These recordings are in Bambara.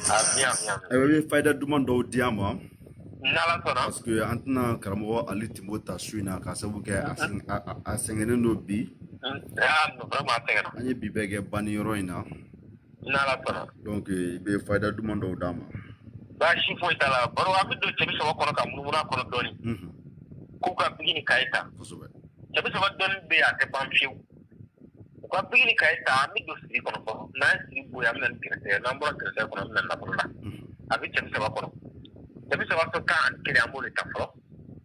Ami, ami, ami. Ayiwa, i bɛ fayida duman dɔw di an ma. N'Ala sɔnna. Parce que an tɛna karamɔgɔ Ali Timbo ta su in na k'a sababu kɛ a sɛgɛnnen don bi. Ah, non, vraiment a sɛgɛnna. An ye bi bɛɛ kɛ banni yɔrɔ in na. N'Ala sɔnna. Donc i bɛ fayida duman dɔw d'an ma. Baasi foyi t'a la. Baro, an bɛ don cɛbi saba kɔnɔ ka munumunu a kɔnɔ dɔɔni. K'u ka biki ni kaye ta. Cɛbi saba dɔɔni bɛ yen, a tɛ ban fiyewu. U ka biki ni kaye ta, an bɛ don siri kɔnɔ fɔlɔ. N'an ye siri bɔ yen, an bɛ na ni gɛrɛsɛgɛ. N'an bɔra gɛrɛsɛgɛ kɔnɔ, an bɛ na nafolo la. A bɛ cɛbi saba kɔnɔ. Cɛbi saba so 11, an b'o de ta fɔlɔ.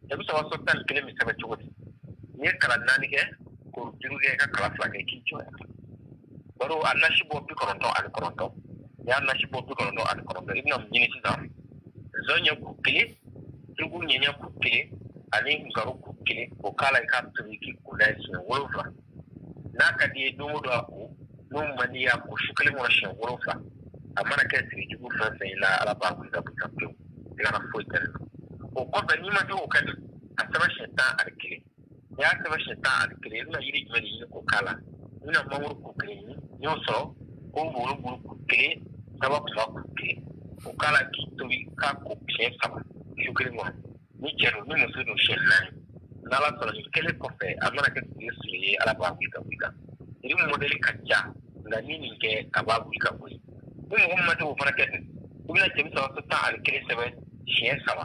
Cɛbi saba so 11 bɛ sɛbɛn cogo di? N'i ye kala naani kɛ, kuru duuru kɛ, i ka kala fila kɛ, k'i jɔ yan. Baro, a nasi bɔ 99. N'i y'a nasi bɔ 99, i bɛna mun ɲini sisan? Zɔɲɛ kuru kelen, suruku ɲɛɲɛ kuru kelen ani nkaro kuru kelen, o k'a la, i k'a tobi k'i ko n'a ye siɲɛ wolonwula. N'a ka di i ye don o don a ko, n'o man di i ye, a ko su kelen kɔnɔ siɲɛ wolonwula. A mana kɛ siri jugu fɛn fɛn ye la, Ala b'a wuli ka bɔ i kan pewu, i kana foyi kɛ nin na. O kɔfɛ, n'i ma se k'o kɛ dun, a sɛbɛn siɲɛ 11. N'i y'a sɛbɛn siɲɛ 11, i bɛna yiri jumɛn de ɲini k'o k'a la? I bɛna mangoro kuru kelen ɲini. N'i y'o sɔrɔ, ko woro bulu kuru kelen, saba kuma kuru kelen, o k'a la k'i tobi k'a ko siɲɛ saba su kelen kɔnɔ. Ni cɛ don, ni muso don, siɲɛ naani. N'Ala sɔnna, nin kɛlen kɔfɛ, a mana kɛ siri siri ye, Ala b'a wuli ka bɔ i kan. Siri mɔdɛli ka ca, nka ni nin kɛ, a b'a wuli ka bɔ yen. Ni mɔgɔ min ma se k'o fana kɛ dun, i bɛna cɛbi saba so 11 sɛbɛn siɲɛ saba.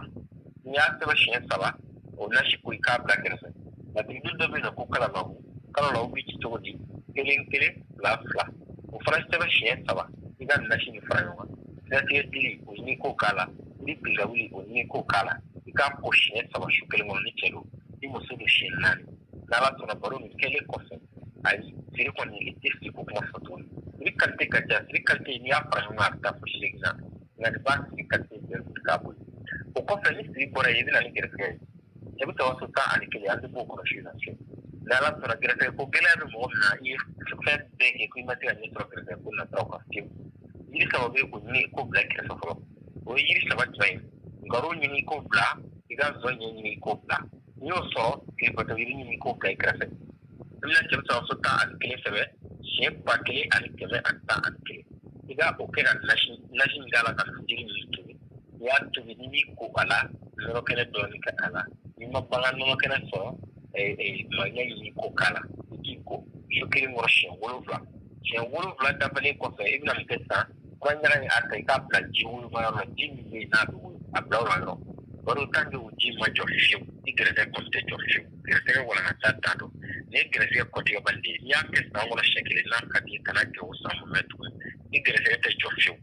N'i y'a sɛbɛn siɲɛ saba, o nasi ko i k'a bila kɛrɛfɛ. Laturuden dɔ bɛ yen nɔ ko kalalawu. Kalalawu bɛ ci cogo di? Kelen kelen fila fila, o fana sɛbɛn siɲɛ saba, i ka nasi nin fara ɲɔgɔn kan. Siratigɛ dili, o ɲini k'o k'a la. Yiri binkawuli, o ɲini k'o k'a la, i k'a ko siɲɛ saba su kelen kɔnɔ. Ni cɛ don, ni muso don, siɲɛ naani. N'Ala sɔnna, baro, nin kɛlen kɔfɛ, ayi, siri kɔni, i tɛ siri ko kuma fɔ tuguni. Siri qualité ka ca. Siri qualité, n'i y'a fara ɲɔgɔn kan, a bɛ taa fo seegin na, nka nin b'a siri qualité bɛɛ wuli k'a bɔ yen. O kɔfɛ, ni siri bɔra yen, i bɛ na ni gɛrɛsɛgɛ ye. Cɛ bɛ saba so 11, an bɛ b'o kɔnɔ su in na fiyewu. N'Ala sɔnna, gɛrɛsɛgɛ ko gɛlɛya bɛ mɔgɔ min na, i ye fɛn bɛɛ kɛ ko i ma se ka ɲɛ sɔrɔ gɛrɛsɛgɛ ko nasiraw kan fiyewu, yiri saba bɛ yen, k'o ɲini k'o bila kɛrɛfɛ fɔlɔ. O ye yiri saba jumɛn ye? Nkaro ɲini k'o bila, i ka zɔn ɲɛ ɲini k'o bila. N'i y'o sɔrɔ, kiribato yiri ɲini k'o bila i kɛrɛfɛ. I bɛna cɛ saba so 11 sɛbɛn siɲɛ 1111. I ka o kɛ ka nasi min k'a la ka jiri ninnu tobi. N'i y'a tobi, n'i b'i ko a la, nɔnɔ kɛnɛ dɔɔni kɛ a la. N'i ma bagan nɔnɔ kɛnɛ sɔrɔ, maɲɛ ɲini k'o k'a la, i k'i ko su kelen kɔnɔ siɲɛ wolonwula. Siɲɛ wolonwula dafalen kɔfɛ, i bɛna mun kɛ sisan? Fura ɲaga in, a ta, i k'a bila ji woloma yɔrɔ la. Ji min bɛ yen n'a bɛ woyo, a bila o la yɔrɔ. Baro, tant que o ji ma jɔ fiyewu, i gɛrɛsɛgɛ kɔni tɛ jɔ fiyewu. Gɛrɛsɛgɛ walankata dan don. Nin ye gɛrɛsɛgɛ kɔtigɛbali de ye. N'i y'a kɛ san kɔnɔ siɲɛ kelen, n'a ka di i ye, kana kɛ o san mumɛ tuguni. I gɛrɛsɛgɛ tɛ jɔ fiyewu.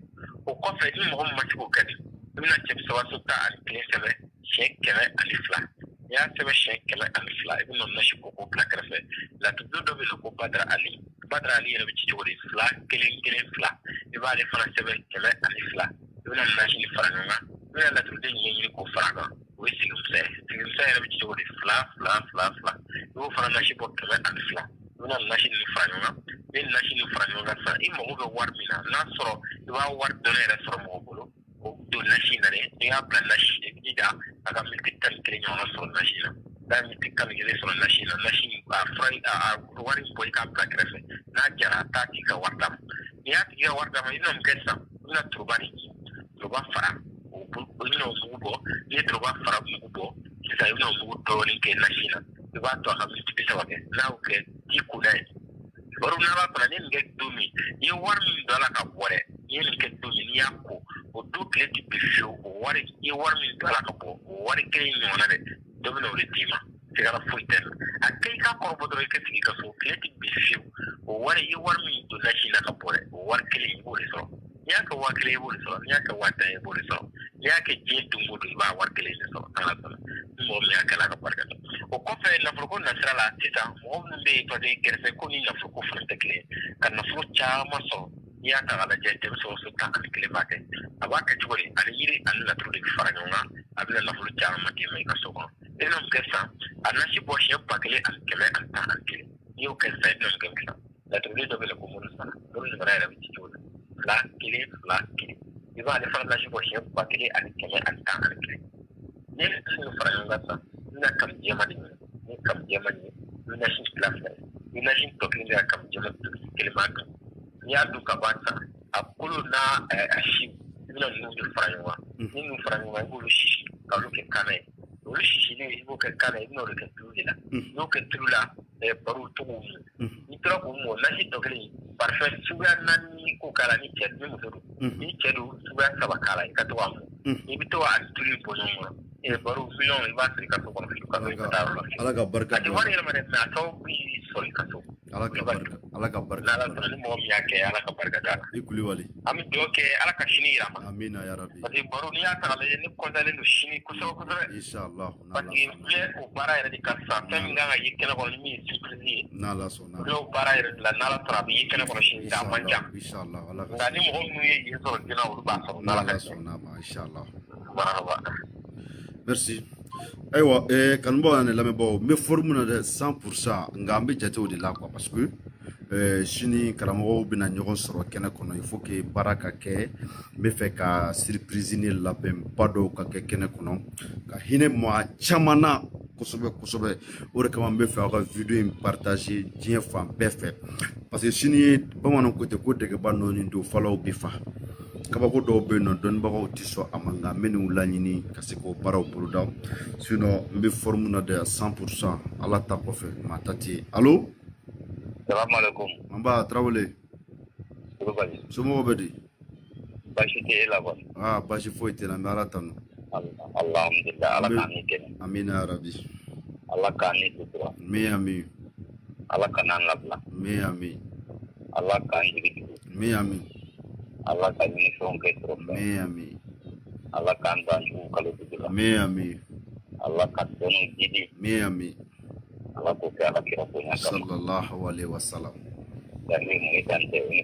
O kɔfɛ, ni mɔgɔ min ma se k'o kɛ dun, i bɛna cɛ bi saba so 11 sɛbɛn siɲɛ 102. N'i y'a sɛbɛn siɲɛ 102, i bɛna nasi ko k'o bila kɛrɛfɛ. Laturu dɔ bɛ yen ko Badara Ali. Badara Ali yɛrɛ bɛ ci cogo di? Fila kelen kelen fila. I b'ale fana sɛbɛn 102. I bɛna nasi nin fara ɲɔgɔn kan. I bɛna laturuden ɲɛ ɲini k'o fara kan, o ye sigimisɛn ye. Sigimisɛn yɛrɛ bɛ ci cogo di? Fila fila fila fila. I b'o fana nasi bɔ 102. I bɛna nasi nin fara ɲɔgɔn kan. I bɛ nasi nin fara ɲɔgɔn kan sisan, i mago bɛ wari min na, n'a sɔrɔ i b'a wari dɔɔni yɛrɛ sɔrɔ mɔgɔ bolo, o don nasi in na dɛ. N'i y'a bila nasi, i bɛ jija a ka miniti 11 ɲɔgɔnna sɔrɔ nasi in na. N'a ye miniti 11 sɔrɔ nasi in na, nasi a fura, a wari bɔ, i k'a bila kɛrɛfɛ. N'a jara, a t'a tigi ka wari d'a ma. N'i y'a tigi ka wari d'a ma, i bɛna mun kɛ sisan? I bɛna turuba de ɲini, turuba fara, o i bɛna o mugu bɔ. N'i ye turuba fara mugu bɔ sisan, i bɛna o mugu dɔɔnin kɛ nasi in na. I b'a to a ka miniti 30 kɛ. N'a y'o kɛ, k'i ko n'a ye. Baro, n'Ala sɔnna, n'i ye nin kɛ don min, i ye wari min don a la ka bɔ dɛ, n'i ye nin kɛ don min, n'i y'a ko, o don tile tɛ bin fiyewu, o wari, i ye wari min don a la ka bɔ, o wari kelen ɲɔgɔnna dɛ, dɔ bɛ na o de d'i ma. Sigara foyi tɛ a kɛ. I k'a kɔrɔbɔ dɔrɔn, i ka sigi i ka so, tile tɛ bin fiyewu, o wari, i ye wari min don nasi in na ka bɔ dɛ, o wari kelen, i b'o de sɔrɔ. N'i y'a kɛ 1000 ye, i b'o de sɔrɔ. N'i y'a kɛ 10,000 ye, i b'o de sɔrɔ. N'i y'a kɛ diɲɛ don o don, i b'a wari kelen de sɔrɔ. Ala sɔnna, ni mɔgɔ min y'a kɛ, Ala ka barika da. O kɔfɛ, nafoloko nasira la sisan, mɔgɔ minnu bɛ yen, parce que gɛrɛsɛgɛ ko ni nafoloko fana tɛ kelen ye, ka nafolo caman sɔrɔ, n'i y'a ta k'a lajɛ, cɛ bɛ sɔrɔ so 11 b'a kɛ. A b'a kɛ cogo di? Ani yiri ani laturu de bɛ fara ɲɔgɔn kan, a bɛna nafolo caman d'i ma i ka so kɔnɔ. I bɛna mun kɛ sisan? A nasi bɔ siɲɛ 1111. N'i y'o kɛ sisan, i bɛna mun kɛ sisan? Laturuden dɔ bɛ yen ko mori sara. Mori sara yɛrɛ bɛ ci cogo di? Fila kelen fila kelen. I b'ale fana nasi bɔ siɲɛ 1111. N'i ye ninnu fara ɲɔgɔn kan sisan, i bɛna kami jɛman de ɲini. N'i ye kami jɛman ɲini, i bɛ nasi fila fila ye. I bɛ nasi tɔ kelen kɛ ka kami jɛman tobi, kelen b'a dun. N'i y'a dun ka ban sisan, a kolo n'a a si, I bɛna ninnu de fara ɲɔgɔn kan. Ni ninnu fara ɲɔgɔn kan, i b'olu sisi k'olu kɛ kana ye. Olu sisilen, i b'o kɛ kana ye, i bɛna o de kɛ tulu de la. N'i y'o kɛ tulu la, baro to k'o min. N'i tora k'o min, o nasi tɔ kelen, parfum suguya naani ko k'a la ni cɛ ni muso don. Ni cɛ don, suguya saba k'a la, i ka to k'a min. I bɛ to k'a tulu bɔ ɲɔgɔn kɔnɔ. Baro, miliyɔn i b'a sɔrɔ i ka so kɔnɔ fiyewu, ka sɔrɔ i ka taa yɔrɔ la fiyewu. Ala ka barika A tɛ wari yɛlɛma dɛ, mais a sababu b'i sɔrɔ i ka so. Ala ka barika, Ala ka barika. N'Ala sɔnna, ni mɔgɔ min y'a kɛ, Ala ka barika d'a la. I Kulibali. An bɛ dugawu kɛ, Ala ka sini yira an ma. Amina ya Rabbi. Parce que baro, n'i y'a ta k'a lajɛ, ne kɔntalen don sini kosɛbɛ kosɛbɛ. Inshallah. Parce que n filɛ o baara yɛrɛ de kan sisan, fɛn min kan ka ye kɛnɛ kɔnɔ ni min ye surprise ye. N'Ala sɔnna. N filɛ o baara yɛrɛ de la, n'Ala sɔnna, a bɛ ye kɛnɛ kɔnɔ sini, a man jan. Inshallah, Ala ka. Nka ni mɔgɔ minnu ye yen sɔrɔ joona, olu b'a sɔrɔ. N'Ala N'Ala sɔnna ma, inshallah. Marhaba. Merci. Ayiwa, kanubaaw ani lamɛnbaaw, n bɛ forme na dɛ, 100%, nka an bɛ jatew de la quoi, parce que sini karamɔgɔw bɛna ɲɔgɔn sɔrɔ kɛnɛ kɔnɔ. Il faut que baara ka kɛ. N bɛ fɛ ka surprise ni labɛnba dɔw ka kɛ kɛnɛ kɔnɔ ka hinɛ maa caman na kosɛbɛ kosɛbɛ. O de kama n bɛ fɛ aw ka video in partager diɲɛ fan bɛɛ fɛ, parce que sini ye, bamananw ko ten ko dɛgɛba nɔɔni don, falaw bɛ fa. Kabako dɔw bɛ yen nɔ, dɔnnibagaw tɛ sɔn a ma, nka n bɛ n'u laɲini ka se k'o baaraw boloda. Sinon n bɛ forme na de 100%, Ala ta kɔfɛ, maa ta tɛ yen. Allo. Salamu alaikum. An b'a Tarawele. Kulubali. Somɔgɔw bɛ di? Baasi tɛ e la kɔni? Aa, baasi foyi tɛ n na, n bɛ Ala tanu. Alhamdulillah, Ala k'an ni kɛnɛ. Amina ya Rabi. Ala k'an ni sutura. Ami ami. Ala kan'an labila. Ami ami. Ala k'an jigi tugu. Ami ami. Ala ka ɲinifɛnw kɛ sɔrɔ fɛn. Ami ami. Ala k'an dan jugu kalo dugu la. Ami ami. Ala ka dɔnniw jidi. Ami ami. Ala k'o kɛ Ala kira bonya kama. Sallallahu alaihi wasallam.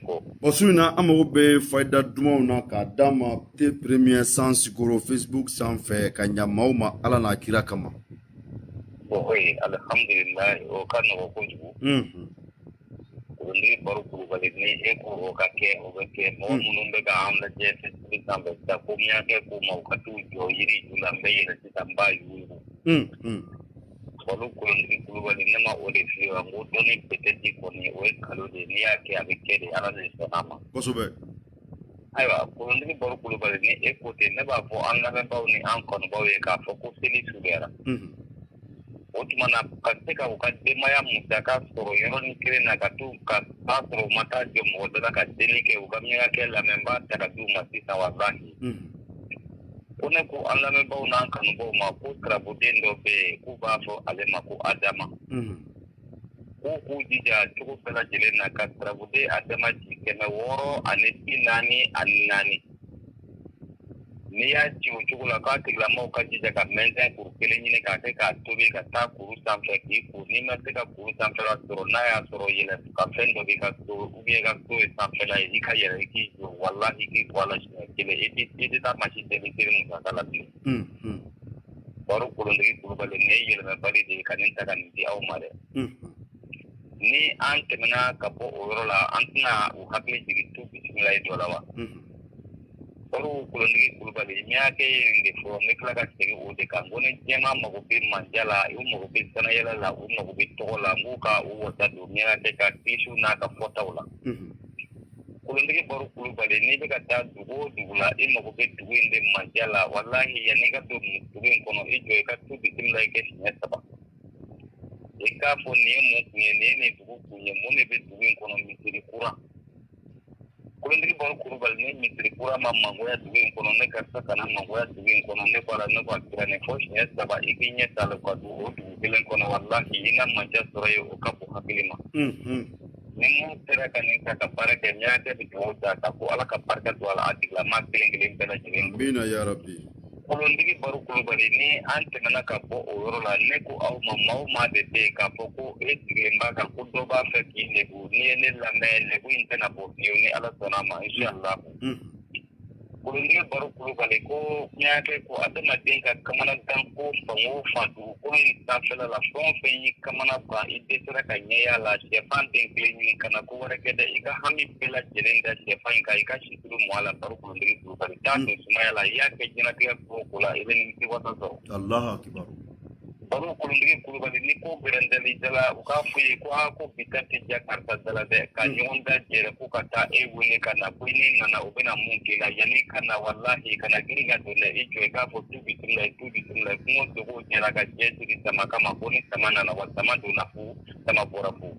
Ko Bon, su in na, an mago bɛ fayida dumanw na k'a d'a ma te premier sans sukaro Facebook sanfɛ ka ɲa maaw ma, Ala n'a kira kama. Bon, oye, alhamdulillah, o ka nɔgɔ kojugu. Kolontigi Baro Kulubali, ni e ko o ka kɛ, o bɛ kɛ. Mɔgɔ minnu bɛ ka an lajɛ Facebook sanfɛ sisan, ko min y'a kɛ k'u ma, u ka t'u jɔ yiri ju la, n bɛ yɛlɛ sisan, n b'a yuguyugu. Balo Kolontigi Kulubali, ne ma o de f'i ye wa? N ko dɔnni peut-être kɔni, o ye kalo de ye, n'i y'a kɛ, a bɛ kɛ de, Ala de sɔnna a ma. Ayiwa, Kolontigi Baro Kulubali, ni e ko ten, ne b'a fɔ an lamɛnbaaw ni an kanubaw ye k'a fɔ ko seli surunyara. O tuma na, ka se ka u ka denbaya musaka sɔrɔ yɔrɔnin kelen na, ka t'u ka taa sɔrɔ u ma taa jɔ mɔgɔ da la ka deli kɛ, u ka miɲankakɛ lamɛn, n b'a ta ka d'u ma sisan, walahi. Ko ne ko an lamɛnbaaw n'an kanubaw ma ko tarabuden dɔ bɛ yen k'u b'a fɔ ale ma ko Adama. K'u k'u jija cogo bɛɛ lajɛlen na ka tarabuden Adama ci 644. N'i y'a ci o cogo la, k'a tigilamɔgɔw ka jija ka mɛnzɛn kuru kelen ɲini k'a kɛ k'a tobi ka taa kuru sanfɛ k'i ko. N'i ma se ka kuru sanfɛla sɔrɔ, n'a y'a sɔrɔ yɛlɛ ka fɛn dɔ b'i ka so, ou bien i ka so ye sanfɛla ye, i ka yɛlɛ i k'i jɔ, walahi, k'i bɔ a la siɲɛ kelen, i tɛ taa masi deli seli musaka la bilen. Baro Kolontigi Kulubali, nin ye yɛlɛmabali de ye ka nin ta ka nin di aw ma dɛ. Ni an tɛmɛna ka bɔ o yɔrɔ la, an tɛna u hakili jigin tu bisimila ye dɔ la wa? Baro Kolontigi Kulubali, n y'a kɛ ye nin de fɔ, n bɛ tila ka segin o de kan, ko ni jɛman mago bɛ manja la, u mago bɛ sanayɛlɛ la, u mago bɛ tɔgɔ la, n k'u ka u wasa don miɲankakɛ ka kilisiw n'a ka fɔtaw la. Kolontigi Baro Kulubali, n'i bɛ ka taa dugu o dugu la, i mago bɛ dugu in de manja la, walahi, yanni i ka don dugu in kɔnɔ, i jɔ i ka tu bisimila i kɛ siɲɛ saba. I k'a fɔ nin ye mun kun ye, nin ye nin dugu kun ye, mun de bɛ dugu in kɔnɔ, misiri kura. Kolontigi Baro Kulubali, ni misiri kura ma mangoya dugu in kɔnɔ, ne karisa kana mangoya dugu in kɔnɔ, ne bɔra, ne ko a kira nin fɔ siɲɛ saba, i k'i ɲɛ t'a la ka don o dugu kelen kɔnɔ, walahi, i na manja sɔrɔ yen, o ka bon hakili ma. Ni mun sera ka nin ta ka baara kɛ, miɲankakɛ bɛ dugawu da ka ko Ala ka barika don a la, a tigilamaa kelen kelen bɛɛ lajɛlen. Amina ya Rabbi. Kolontigi Baro Kulubali, ni an tɛmɛna ka bɔ o yɔrɔ la, ne ko aw ma, maa o maa de bɛ yen k'a fɔ ko e sigilen b'a kan ko dɔ b'a fɛ k'i lebu, n'i ye ne lamɛn, lebu in tɛna bɔ fiyewu ni Ala sɔnna a ma, inshallah. Kolontigi Baro Kulubali, ko miɲankakɛ ko adamaden ka kamanagan ko fan o fan dugukolo in sanfɛla la, fɛn o fɛn y'i kamana gan, i dɛsɛra ka ɲɛ la, sɛfan den kelen ɲini, kana ko wɛrɛ kɛ dɛ, i ka hami bɛɛ lajɛlen da sɛfan in kan, i ka situlu mɔ a la. Baro Kolontigi Kulubali, taa don sumaya la, i y'a kɛ diɲɛlatigɛ ko o ko la, i bɛ nimisi wasa sɔrɔ. Allahu akbar. Baro Kolontigi Kulubali, ni ko gɛrɛntɛli dala, u k'a fɔ ye ko aa, ko bi ta tɛ diya karisa da la dɛ, ka ɲɔgɔn da jɛrɛ ko ka taa e wele ka na, ko n'i nana u bɛna mun k'i la. Yanni ka na, walahi, kana girin ka don dɛ, i jɔ i k'a fɔ tu bisimila, tu bisimila, kungo sogo jɛra ka jɛ siri sama kama, ko ni sama nana, wa sama donna fu, sama bɔra fu.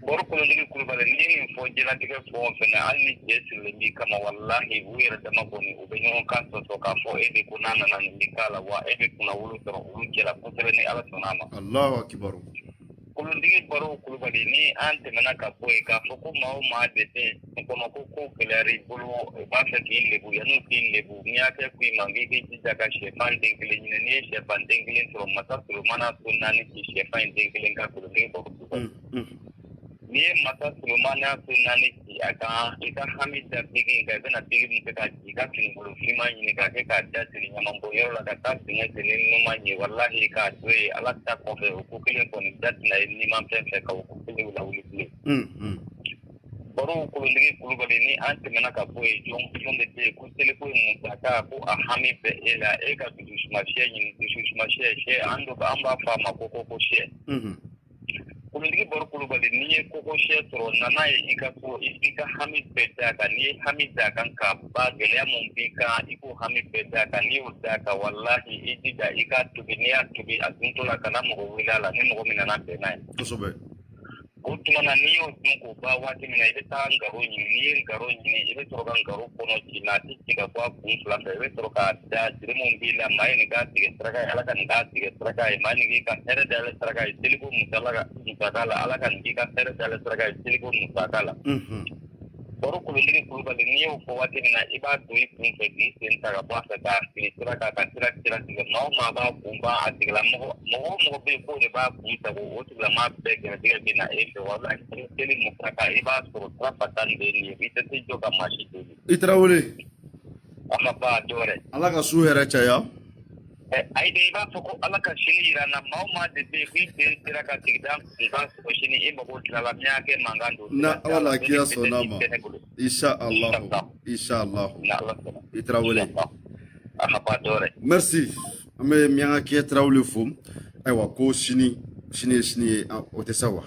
Baro Kolontigi Kulubali, n'i ye nin fɔ jɛlatigɛ fɛn o fɛn na, hali ni jɛ sirilen b'i kama, walahi, u yɛrɛ dama kɔni, u bɛ ɲɔgɔn kan sɔsɔ k'a fɔ e de ko n'a nana nin bɛ k'a la, wa e bɛ kunna wolo sɔrɔ olu cɛla kosɛbɛ ni Ala sɔnna a ma. Allahu akibaru. Kolontigi Baro Kulubali, ni an tɛmɛna ka bɔ yen, k'a fɔ ko maa o maa de bɛ yen kɔnɔ ko gɛlɛyara i bolo, u b'a fɛ k'i lebu, yanni k'i lebu, n'i y'a kɛ k'i ma k'i k'i jija ka sɛfan den kelen ɲini. N'i ye sɛfan den kelen sɔrɔ, masa Solomana so naani ci sɛfan in den kelen kan. Kolontigi Baro Kulubali, n'i ye masa Solomana so naani ci a kan, i ka hami da bigi kan, i bɛna bigi min kɛ ka ci, i ka finibolo finman ɲini k'a kɛ k'a da siri ɲamanbɔn yɔrɔ la, ka taa dingɛ sen ni numan ye, walahi, k'a to yen, Ala ta kɔfɛ, o ko kelen kɔni da tɛna ye niman fɛn fɛn ka o ko kelen lawuli bilen. Baro Kolontigi Kulubali, ni an tɛmɛna ka bɔ yen, jɔn jɔn de bɛ yen ko seliko ye musaka, ko a hami bɛ e la, e ka dususuma sɛ ɲini, dususuma sɛ, sɛ an dɔ an b'a fɔ a ma ko koko sɛ. Kolontigi Baro Kulubali, n'i ye koko sɛ sɔrɔ, nana ye i ka so, i ka hami bɛɛ d'a kan. N'i ye hami d'a kan ka ba, gɛlɛya mun b'i kan, i k'o hami bɛɛ d'a kan. N'i y'o d'a kan, walahi, i jija i k'a tobi. N'i y'a tobi, a duntɔ la, kana mɔgɔ wele a la, ni mɔgɔ min nana bɛn n'a ye. O tuma na, n'i y'o dun k'o ban waati min na, i bɛ taa nkalon ɲini. N'i ye nkalon ɲini, i bɛ sɔrɔ ka nkalon kɔnɔ ci mɛ, a tɛ ci ka bɔ a kun fila fɛ. I bɛ sɔrɔ k'a da jiri min b'i la, maa ye nin k'a tigɛ saraka ye, Ala ka nin k'a tigɛ saraka ye, maa nin k'i ka hɛrɛ dayɛlɛ saraka ye seliko musaka la, Ala ka nin k'i ka hɛrɛ dayɛlɛ saraka ye seliko musaka la. Baro Kolontigi Kulubali, n'i y'o fɔ waati min na, i b'a don i kun fɛ k'i sen ta ka bɔ a fɛ k'a fili sira kan, ka sira sira tigɛ. Maa o maa b'a kun ban, a tigilamɔgɔ, mɔgɔ o mɔgɔ bɛ yen k'o de b'a kun sago, o tigilamaa bɛɛ gɛrɛsɛgɛ bɛ na e fɛ. Walahi, seli musaka, i b'a sɔrɔ sira fatan de ye nin ye, i tɛ se jɔ ka maa si deli. I Tarawele. A ma ba dɔ wɛrɛ. Ala ka su hɛrɛ caya. Ayi de, i b'a fɔ ko Ala ka sini yira n na. Maa o maa de bɛ yen k'i sen sera ka sigida kunkan sɔrɔ sini, i mago tilala, n'i y'a kɛ mankan don. Na Ala la kira sɔnna ma. Insha Allah, insha Allah. I Tarawele. A ma ba dɔ wɛrɛ. Merci. An bɛ Miyankakɛ Tarawele fo. Ayiwa, ko sini, sini ye sini ye, o tɛ sa wa?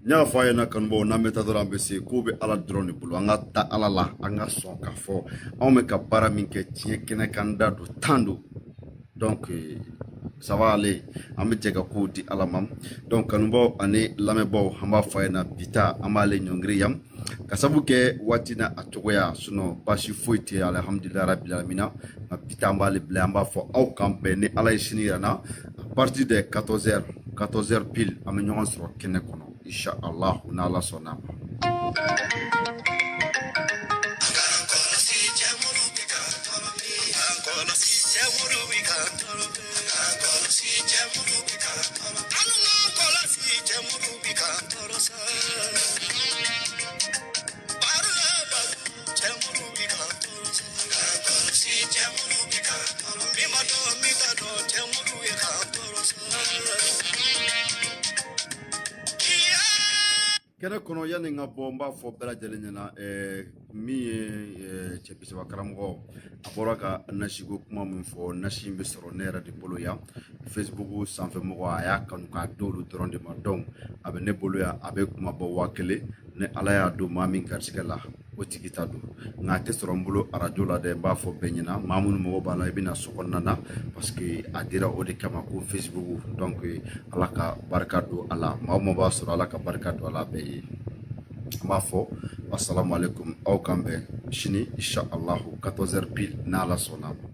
N y'a fɔ a ɲɛna, kanubaw, n'an bɛ taa dɔrɔn an bɛ se. Ko bɛ Ala dɔrɔn de bolo. An ka ta Ala la, an ka sɔn k'a fɔ anw bɛ ka baara min kɛ tiɲɛ kɛnɛ kan da don tan don. Donc ça va aller, an bɛ jɛ ka kow di Ala ma. Donc kanubaw ani lamɛnbaw, an b'a fɔ a ɲɛna, bi ta an b'ale ɲɔngiri yan ka sabu kɛ waati na a cogoya, sinon baasi foyi tɛ, alhamdulilayi rabil alamina. Nka bi ta an b'ale bila, an b'a fɔ aw kan bɛn ni Ala ye sini yira n na, à partir de 14 heures, 14 heures pile, an bɛ ɲɔgɔn sɔrɔ kɛnɛ kɔnɔ, insha Allah, n'Ala sɔnna a ma. Kɛnɛ kɔnɔ, yanni n ka bɔ, n b'a fɔ bɛɛ lajɛlen ɲɛna, min ye cɛ bisaba karamɔgɔ, a bɔra ka nasiko kuma min fɔ, nasi in bɛ sɔrɔ ne yɛrɛ de bolo yan. Facebook sanfɛ mɔgɔ, a y'a kanu k'a d'olu dɔrɔn de ma. Donc a bɛ ne bolo yan, a bɛ kuma bɔ 1000. Ni Ala y'a don maa min garisɛgɛ la, o tigi ta don. Nka a tɛ sɔrɔ n bolo arajo la dɛ. N b'a fɔ bɛɛ ɲɛna, maa minnu mago b'a la, i bɛna so kɔnɔna na, parce que a dira o de kama ko Facebook. Donc Ala ka barika don a la, maa o maa b'a sɔrɔ, Ala ka barika don a la bɛɛ ye. An b'a fɔ asalamu aleykum, aw kan bɛn sini insha Allah 14 heures pile, n'Ala sɔnna a ma.